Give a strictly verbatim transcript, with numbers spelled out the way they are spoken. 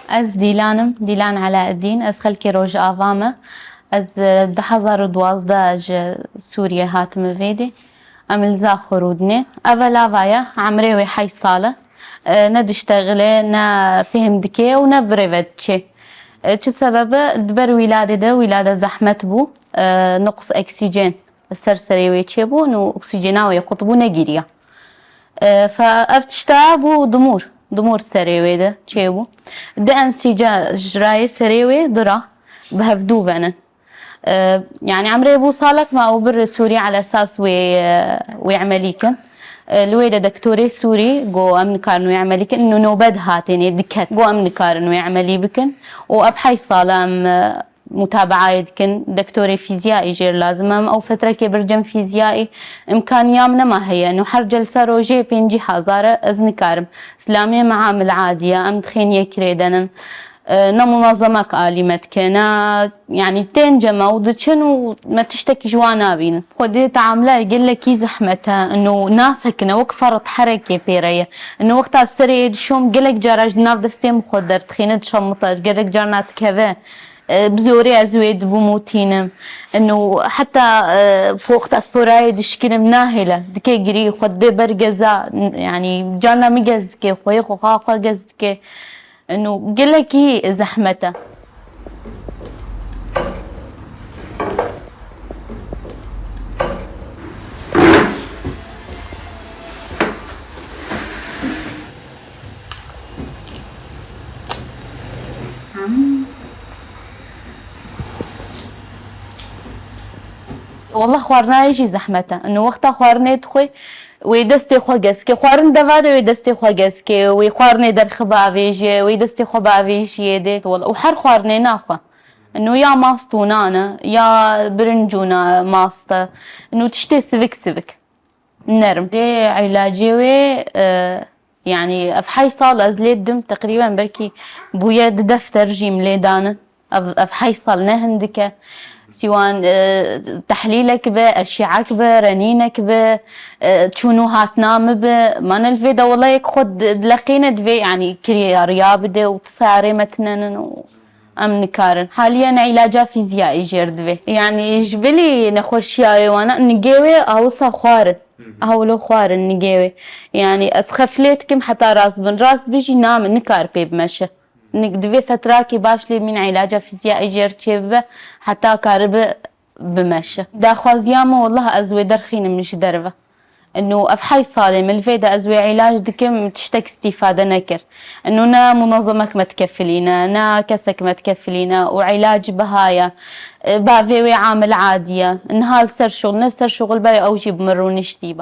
Ez Dîlan im, Dîlan Elaeddîn, ez xelkê Rojava me. Ez, e, du hezar û duwazdeh ji Sûriyê hatime vêdê. Em li Zaxo rûdinê. Eve lava ye, emrê wê heşt sal e. E, ne diştexile, ne fêhm dike û ne bi rê ve diçe. E, çi sebebe? Di ber wîladê de, wîlade zehmet bû. E, nuqs oksîjen ser serê wê çêbûn û oksîjena wê qut bû, negiriya. E, fe ev tişta bû dimûr. Dimûr serê wê de çêbû. Di ensîca ji rayê serê wê dira bi hevdû venin. E, yanî emrê bû salek me û bir Sûrî ala esas wê, e, wê emelî kin. E, li wê de dektorê Sûrî got em nikarin wê emelî kin. Ino nobe dihatênê diket. Got em nikarin wê emelî bikin. Û ev heşt sal e em, e, mutabaayê dikin. Dektorê fîziyayê jêr lazim e. Em ew fetrekê bir cem fîziyayê, îmkaniya min nema heye. Ino her celse rojê pêncî hezar e, ez nikarim. Silamê me amil adî ye, em dixên yek rê denin. E, ne munazemek alî me dike, ne, yanî tên cem e û diçin û me tiştekî ji wan nabînin. Xwedê teamle gelekî zehmet e. Ino nasekine, wek ferret herekê pê re ye. Ino wexta serê dişom gelek cara ji nav destê min xwe derdixîne, dişemite, gelek carna dikeve. E, bi zorê ez wê dibûm û tînim. Ino heta, e, poxta sporayê dişkinim nahêle. Dike girî, xwe dê ber geza, n-, yanî carna min gez dike, xweyê xwe xwe xwe gez dike. Ino gelekî zehmet e. Wallah xwarinayê jî zehmet e. Ino wexta xwarinê dixwe, wê destê xwe gez ke. Xwarin deva de wê destê xwe gez ke. Wê xwarinê derxi biavêje, wê destê xwe biavêjiyê dê. Wallah, û her xwarinê naxwe. Ino ya mast û nan e, ya birinc û na-, mast e. Ino tiştê sivik sivik. Nerm. Dê îlacê wê, e, yanî ev heşt sal ez lê dim teqrîben belkî bûye di defter jî min lê danin. Ev, ev heşt sal ne hindik e. Sîwan, e, tehlîlek be, eşîek be, renînek be, e, çûn û hatina min be. Ma ne li vê de wela yek xwe di-, dileqîne divê, yanî kirêya riya bide û pisarê me tinenin û em nikarin. Haliyen îlaca fîziyayê jêr divê. Yanî ji bilî nexweşiyayê wana nigê wê awisa xwarin. Hewlo xwarin nigê wê. Yanî ez xeflê dikim heta rast bin. Rast bijî name, nikar pê bimeşe. Nik-, divê fetrakî baş lê mîn îlaca fîziyayê jêr çêbibe heta karibe bimeşe. Daxwaziya min, wallah ez wê derxînim ji derve. Ino ev heşt salê min li vê de ez wê îlac dikim, tiştek îstîfade nekir. Ino ne munazemek me dikefilîne, ne kesek me dikefilîne û îlac biha ye. E, bavê wê amil adî ye. Niha li ser şuxul, ne ser şuxul be ew jî bi min rûniştî be.